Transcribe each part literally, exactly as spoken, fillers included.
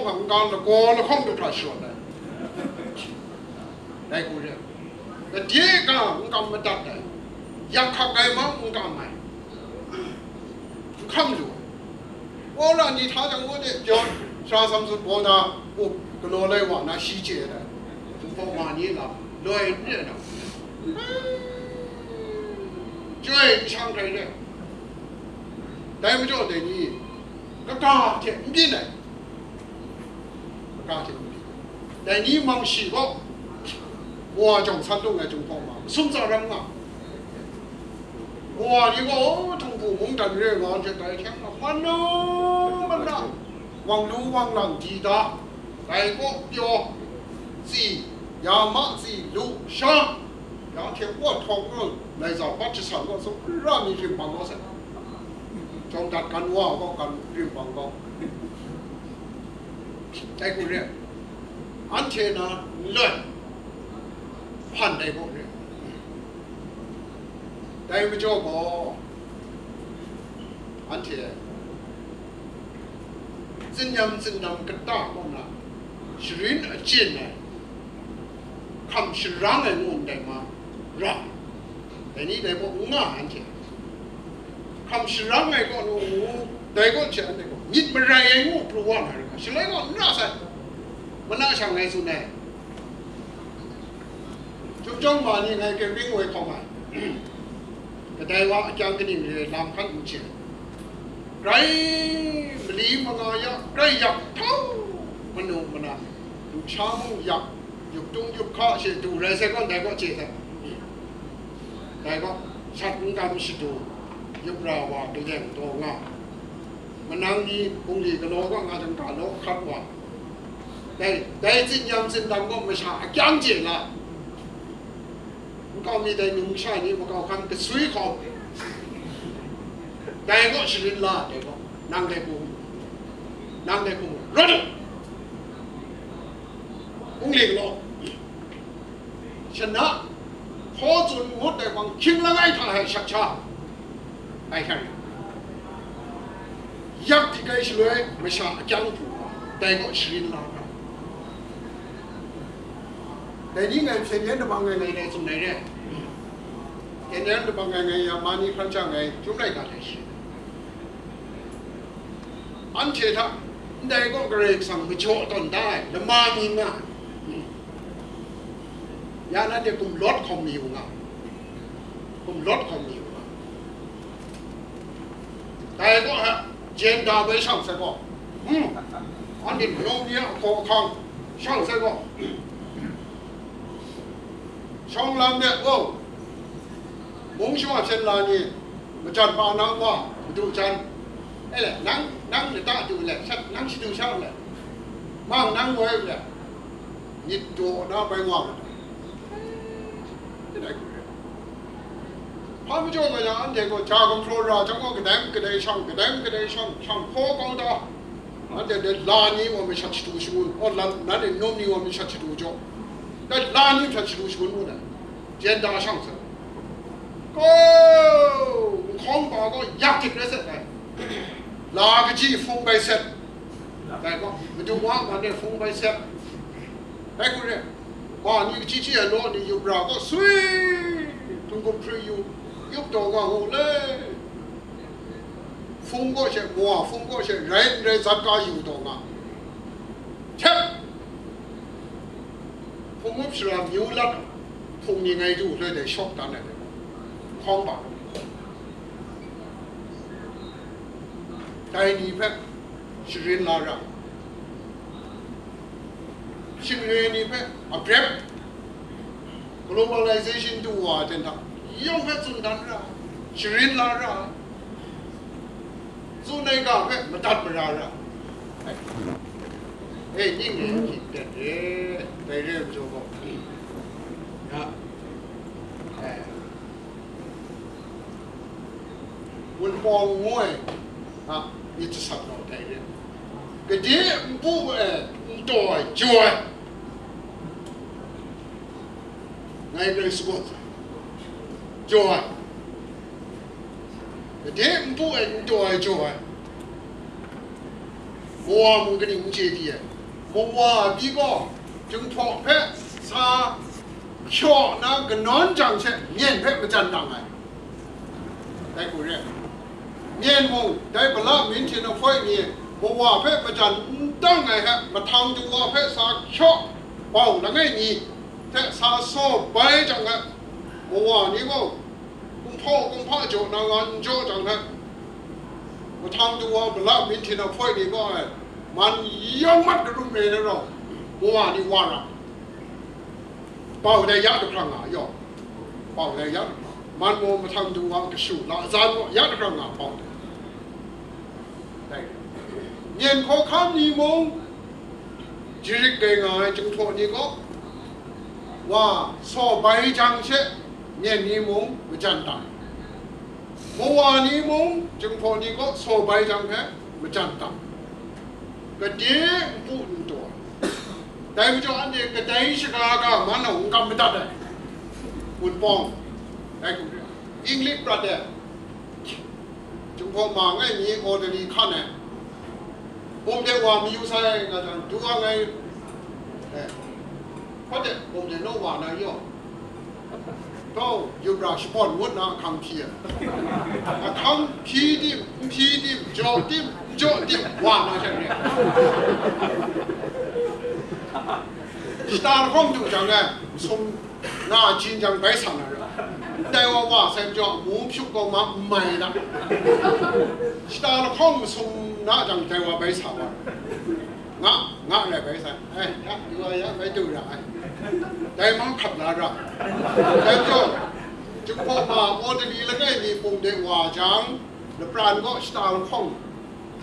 N-gang lagaw lahkawng du hkra sharawt ai. Dai hku re ai. Gade ga n kam madat ai. Yak hkak ai mung n kam ai. N hkam lu ai. Wora ni hta jang, wora de pyawn, Sara Samson baw na, up, galaw lai wa na shi chye ai. Hpunghpaw ma ni lam, loi n re ai na. Chyoi n shang hkrai re. Dai majaw dai ni, kaga hte n byin ai. Kaga hte n byin. Dai ni mang shi gaw, wa jawng san dung ai Jinghpaw ma, masum tsa ram nga. Wa ni gaw, Htingbu mungdan re nga hte dai hkyang na, manu mana, wang lu wang lang di da, dai kaw pyaw, tsi, ya ma tsi lu sha, ya hte wa htawng ngu, lai za bat jasan gaw, tsun ra mi hprim bang gaw sai. Jawng dat gan wa gaw gan hprim bang gaw. Dai hku re, anhte na n loi, hpan dai gaw re. Dai majaw gaw, anhte tsinyam tsindam kata kaw na, sharin achyin ai, hkam sharang ai ngu ndai ma ra, dai ni dai gaw n nga ai anhte. Hkam sharang ai kaw nu ngu, dai kaw hte anhte gaw myit marai ai ngu pru wa na rai nga, shaloi gaw n ra sai, mana shang ngai tsun ai. Chyum chyawm ma ni ngai Kevin woi hkawm ai. Kadai wa akyang kaning re lam hkan n chye. Grai mali manga ya, grai yak htau, manu mana, lusha mung yak, yup tung yup hka she du rai sai gaw, dai gaw chye sai. Dai gaw, shat n gam shadu, yup ra wa kaleng taw nga, manang ni bungli galaw ga nga jang ga law hkrat wa, dai, dai tsinyam tsindam gaw masha akyang chye la. Nkau mi dai numsha ni makau hkan kasui hkawm, dai gaw sharin la, dai gaw, nang dai hku, nang dai hku, rawt u, bungli galaw. Shana, hkaw tsun ngut ai hpang hkying langai hta hpe shak sha ai hkyan rai. Yak di kai shaloi masha akyang hpu wa, dai gaw sharin la ra. Dai ni ngai hpyen yen dabang ai ngai rai tsun ai re. Hpyen yen dabang ai ngai ya ma ni hkran chyang ai, Chyum laika hte shi. Anhte hta ndai gaw Karai Kasang majaw tawn da ai lama mi nga ai. Ya nanhte gumlawt hkawm mayu nga, gumlawt hkawm mayu nga. Dai gaw ha, jen da bai shang sai gaw, hmm, anhte num ni a hkaw ahkang shang sai gaw, shawng lam de, o, mung shawa hpyen la ni, majan pa nang wa, madu jan, e le, nang, nang lata du le, shat, nang shadu sha le, mang nang woi le, myit daw na bai nga ma ta? Hpa majaw nga yang, anhte gaw ja gumhpraw ra jang gaw, kadai kadai shang, kadai kadai shang, shang hkaw kau da. Anhte dai la ni wa mashat shadu shangun, o, la, nanhte num ni wa mashat shadu jaw, dai la ni mashat shadu shangun ngu na, jen da shang sai. Ko, nhkawng ba gaw yak dik rai sat ai. La kaji hpung bai sat. Dai gaw, madu wa man e hpung bai sat. Dai hku re, ma ni kaji ji ai law ni yup ra gaw sui, hpung gup hpri yu, yup taw nga ngu le. Hpung gaw she, mawa hpung gaw she, rai n rai zat ka yu taw nga. Hkyep, hpung up shara myu lat, hpung ni ngai du loi dai shawk dan ai, hkawng ba. Dai ni hpe sharin la ra, shingre ni hpe a grep, globalization du wa ai hte yawng hpe tsun dan ra, sharin la ra, tsun ai ga hpe madat mara ra. E, ning e hkying ten re, dai re ai majaw gaw, ya, e, Wunpawng ngu ai a myit jasap gaw dai re. Gade npu e n taw ai jaw ai, ngai grai sagun sai, jaw ai. Gade npu e n taw ai jaw ai. Mawa mung kaning n chye di ai? Mawa pyi gaw, Jinghpaw hpe sa hkyaw na kanawn jang she myen hpe majan dang ai. Dai hku re ai. Myen mung, dai Bala Mintin ahpoi ni mawa hpe majan n dang ai hte, mahtang du wa hpe sa hkyaw bau langai mi hte sa saw bai jang hte, mawa ni gaw kumhpaw kumhpa jaw na nga n jaw jang hte, mahtang du wa Bala Mintin ahpoi ni gaw ai, man yawng mat karum re ai rau, mawa ni wa ra. Bau dai ya jahprang nga yaw. Bau dai ya jahprang. Man mung mahtang du wa kashu la zan gaw ya jahprang nga bau dai. Dai. Myen hkawhkam ni mung, jarit gai nga ai Jinghpaw ni gaw, wa, saw bai jang she, myen ni mung majan dang. Mawa ni mung, Jinghpaw ni gaw saw bai jang hpe majan dang. Gade npu n taw ai. Dai majaw anhte kadai shaga ga man nau n kam madat ai. Wunpawng, dai hku re ai. English prat de, Jinghpaw ma ngai mi orderly hkan ai. Bum de wa mayu sai nga jang, du wa ngai, eh, hpa de bum de naw wa na yaw. Tau, yup ra shapawn ngut na ahkang hpyi ai. Ahkang hpyi tim, n hpyi tim, jaw tim, n jaw tim, wa na hte re ai. Shata lahkawng du jang e, sum na jin jang bai sa na ra. Ndai wa wa sai majaw, amu hpyuk gaw ma n mai na. Shata lahkawng masum na jang, dai wa bai sa wa. Nga, nga rai bai sa. Ai, ya, du wa ya, bai du ra ai. Dai ma hkap la ra. Dai majaw, Jinghpaw ma orderly langai mi bum de wa jang, lapran gaw shata lahkawng,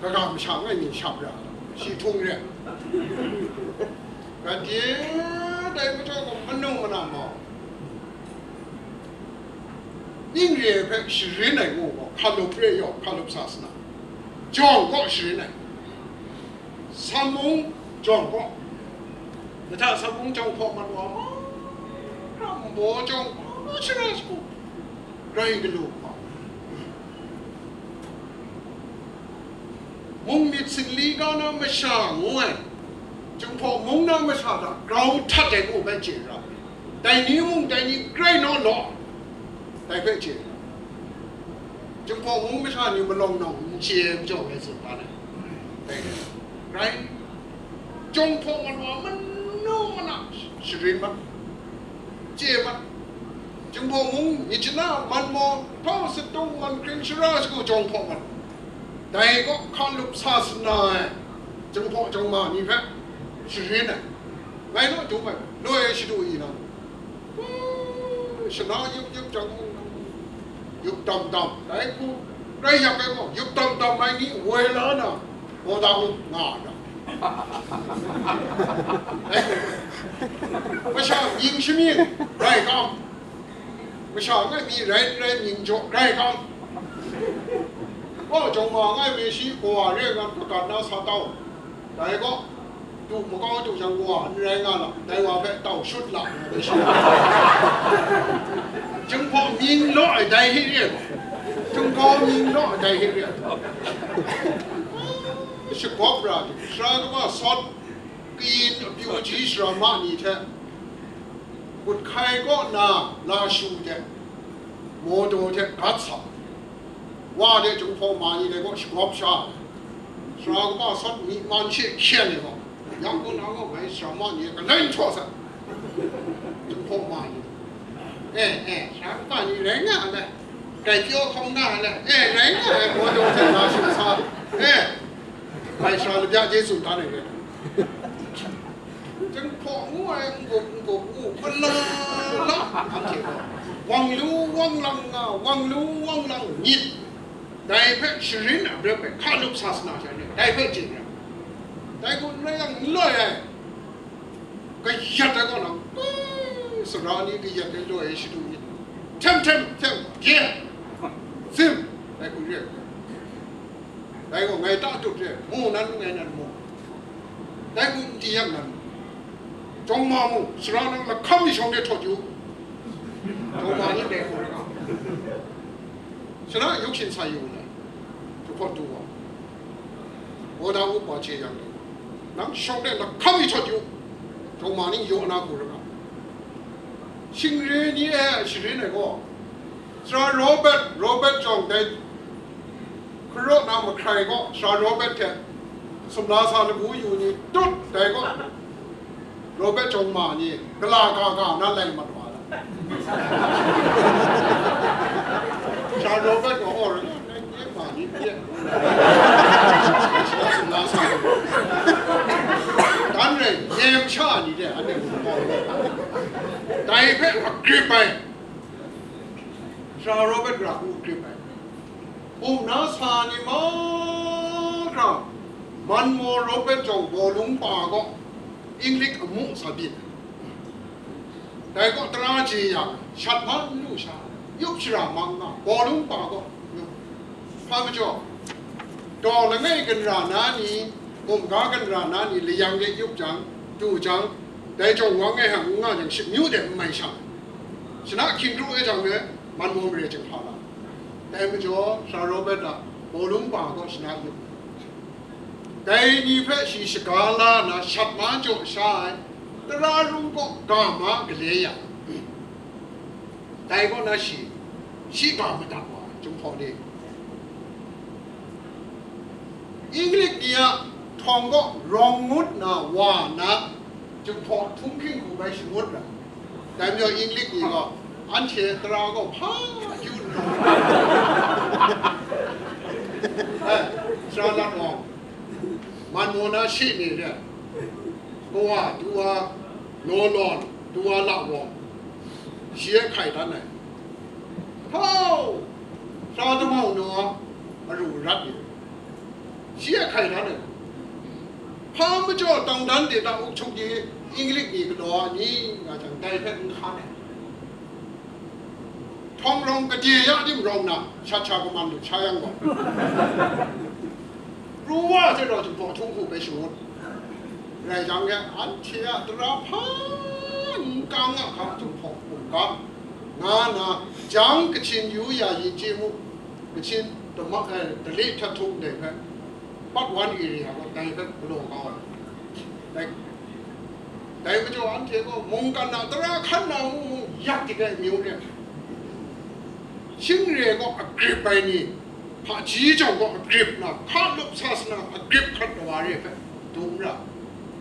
kaga masha ngai mi shap ra. Shi htung re. Gade, dai majaw gaw manu mana mau. Ning re ai hpe sharin ai ngu gaw, hkalup re yaw, hkalup sa sa na. Jawng gaw sharin ai. Sam mung jawng gaw. Mahta sam mung jawng hpaw man wa ma, ram baw jawng gaw, shara shagu, rai galu hpa. Mung myit singli ga na masha ngu ai, Jinghpaw mung na masha hta grau htat ai ngu bai chye ra. Dai ni mung, dai ni grai naw law, dai hpe chye. Jinghpaw mung masha ni malawng nawng n chye ai majaw ngai tsun ga ai. Dai rai. Jawng hpaw mat wa manu mana sharin mat, chye mat. Jinghpaw mung myit jana man maw, hpau satung man hkring shara shagu jawng hpaw mat. Dai gaw hkalup sa sana ai, Jinghpaw jawng ma ni hpe sharin ai. Ngai naw dum ai, loi shadu i nang. Shana yup yup jang, yup dam dam, dai hku rai yak ai gaw, yup dam dam ai ni woi la na, gaw da u nga ra. Masha mying shamying rai kam, masha ngai mi rai n rai mying jaw rai kam, gaw jawng ma ngai mi shi kawa re ngan hpagat na sa tau. Dai gaw, du makau du jang wa n rai nga lam, dai wa hpe tau shut la nga ai shi. Jinghpaw mying law ai dai hte re ai gaw, Jinghpaw mying law ai dai hte re ai gaw, shagawp ra ai, sara kaba sawt, kayin apyu ji sara ma ni hte, gut hkai kaw na lashu hte, mawdaw hte gat sa, wa de Jinghpaw ma ni dai gaw shagawp sha ai. Sara kaba sawt myi man she hkyen ai gaw, yang gaw na gaw ngai sara ma ni e galai n htaw sa. Jinghpaw ma ni, eh, eh, sara kaba ni rai nga ai, kai pyaw hkawng nga ai, eh, rai nga ai, mawdaw hte lashu sa, eh, ngai sara labya je tsun dan ai rai. Jinghpaw ngu ai n-gup n-gup ngu, mala la, anhte gaw wang lu wang lang nga, wang lu wang lang myit, dai hpe sharin ai, bret hpe hkalup sa sana sha ni, dai hpe chye ra. Dai gaw n rai yang, n loi ai, kayat ai kaw na, sara ni kayat ai loi ai shadu myit, htem htem htem, ye, sim, dai hku re ai. Dai gaw ngai ta tut re, mu nan ngai nan mu. Dai hku n di yang nan, jawng ma mung, sara nang lahkam mi shawng de htaw yu. Jawng ma ni dai hku rai nga. Sara yuk shin sa yu na, jahpawt du wa. Wada upa che yang ni, nang shawng de lahkam mi htawt yu, jawng ma ning yaw na hku ra nga. Shingre ni e sharin ai gaw, Sara Robert, Robert jawng dai hkaraw na mahkrai gaw, Sara Robert hte sumla sa lagu yu ni tut dai gaw, Robert jawng ma ni gala ga ga na lai mat wa la. Sara Robert gaw, oh, ma ni pye. Sumla sa lagu. Dan rai, yem sha ni de, anhte gaw. Dai hpe a grip ai. Sara Robert ra hku grip ai. Bum na sa ni mahkra, Manmaw Robert jawng bawlung pa gaw Inglik amu sa byin. Dai gaw tara je yang, shat hpa n lu sha, yup shara mang nga, bawlung pa gaw yup. Hpa majaw, daw langai ganra na ni, bum ga ganra na ni layang de yup jang, du jang, dai jawng wang e hang n nga jang, shimyu de n mai shang. Shana hkying kru e jang e, Manmaw mare jinghpa la. Dai majaw, Sara Robert a bawlung pa gaw shana yup. Dai ni hpe shi shaga la na shat ma jaw sha ai, tara rung kaw ga ma gale ya. Dai kaw na shi, shi ga madat wa ai, Jinghpaw ni. Inglik ni a htawng kaw rawng ngut na wa na, Jinghpaw htunghking hku bai shangut ra. Dai majaw Inglik ni gaw, anhte tara gaw hpa yu n rawng. Eh, Sara Lat Wawng, Manmaw na shi ni re, kawa, du wa, Law Lawn, du wa, La Wawng, shi e hkai dan ai. Hau! Sara Damau Naw a aru arat ni, shi e hkai dan ai. Hpa majaw tang dan de ta uk chuk ni, Inglik ni galaw a ni, nga jang, dai hpe n hkan ai. Htawng rawng gade ya tim rawng na, shat sha kaman lu sha yang gaw, pru wa hte rau Jinghpaw htunghku bai shangut. Rai jang e, anhte a tara hpa n kang a hka Jinghpaw hkum ga, nga na, jang Kachin yu ya yin chye mu, Kachin dama, eh, dali htat htum dai hpe, Part one area gaw dai hpe galaw kau ai. Dai, dai majaw anhte gaw mungkan na tara hkan na mung mung yak dik ai amyu re. Shing re gaw a grip ai ni, hpaji jawng gaw a grip na, hka lup sa sa na a grip hkat wa re hpe dum ra.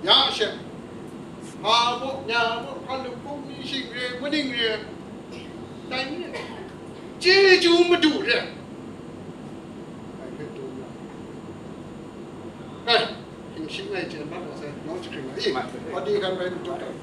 Ya she, hpa gaw, nya gaw, hka lup hkum ni, shing re, maning re, dai ni re. Chyeju Madu re. Dai hpe dum ra. Kai, hking shing ai chyen mat wa sai, nawng jahkring ai. I, wa di kan bai n tut ai.